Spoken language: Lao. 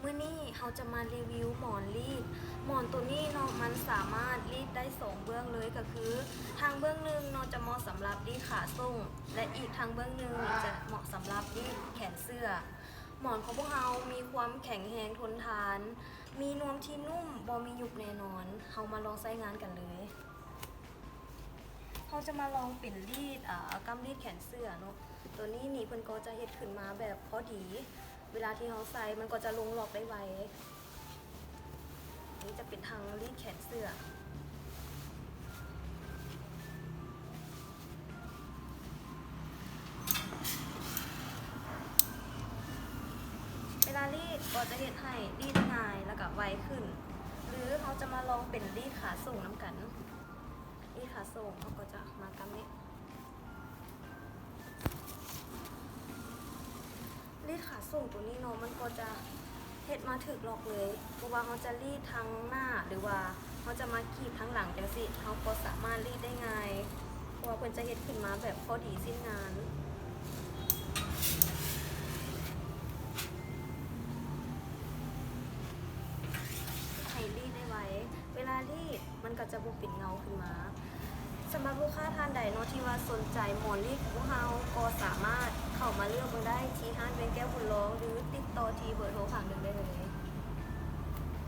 ມື້ນີ້ເຮົາຈະມາຣີວິວໝອນລີດ. ໝອນໂຕນີ້ເນາະ ມັນສາມາດລີດໄດ້ສອງເບື້ອງເລີຍ ກໍຄືທາງເບື້ອງໜຶ່ງເນາະ ຈະເໝາະສຳລັບລີດຂາສົ້ງ ແລະ ອີກທາງເບື້ອງໜຶ່ງນີ້ຈະເໝາະສຳລັບລີດແຂນເສື້ອ. ໝອນຂອງພວກເຮົາມີຄວາມແຂງແຮງທົນທານ, ມີນວມທີ່ນຸ້ມ, ບໍ່ມີຍຸບແນ່ນອນ. ເຮົາມາລອງໃຊ້ງານກັນເລີຍ. ເຮົາຈະມາລອງເປັນລີດ ອາ ກ້າມລີດແຂນເສື້ອເນາະ. ໂຕນີ້ນີ້ເພິ່ນກໍຈະເຮັດຂຶ້ນມາແບບພໍດີ, ເວລາທີ່ເຮົາໃສ່ມັນກໍຈະລົງລັອກໄດ້ໄວ. ນີ້ຈະເປັນທາງລີດແຂນເສື້ອ. ເວລາລີດກໍຈະເຮັດໃຫ້ລີດງ່າຍ ແລ້ວກະໄວຂຶ້ນ. ຫຼືເຮົາຈະມາລອງເປັນລີດຂາສົ້ງນຳກັນ. ລີດຂາສົ້ງ ເຮົາກໍຈະມາກ້າມນີ້. ລີດຂາສົ້ງໂຕນີ້ເນາະ ມັນກໍຈະເຮັດມາຖືກລັອກເລີຍ. ບໍ່ວ່າເຮົາຈະລີດທາງໜ້າ ຫຼືວ່າເຮົາຈະມາກີບທາງຫຼັງຈັ່ງຊີ້ ເຮົາກໍສາມາດລີດໄດ້ງ່າຍ, ເພາະວ່າເພິ່ນຈະເຮັດຂຶ້ນມາແບບພໍດີຊິ້ນງານ. ໃຫ້ລີດໄດ້ໄວ, ເວລາລີດມັນກໍຈະບໍ່ເປັນເງົາຂຶ້ນມາ. ສຳລັບລູກຄ້າທ່ານໃດເນາະ ທີ່ວ່າສົນໃຈໝອນລີດຂອງພວກເຮົາ ກໍສາມາດເຂົ້າມາເລືອກເບິ່ງໄດ້ທີ່ຮ້ານແວງແກ້ວບຸນລອງ ຫຼືຕິດຕໍ່ທີ່ເບີໂທທາງເທິງໄດ້ເລີຍ.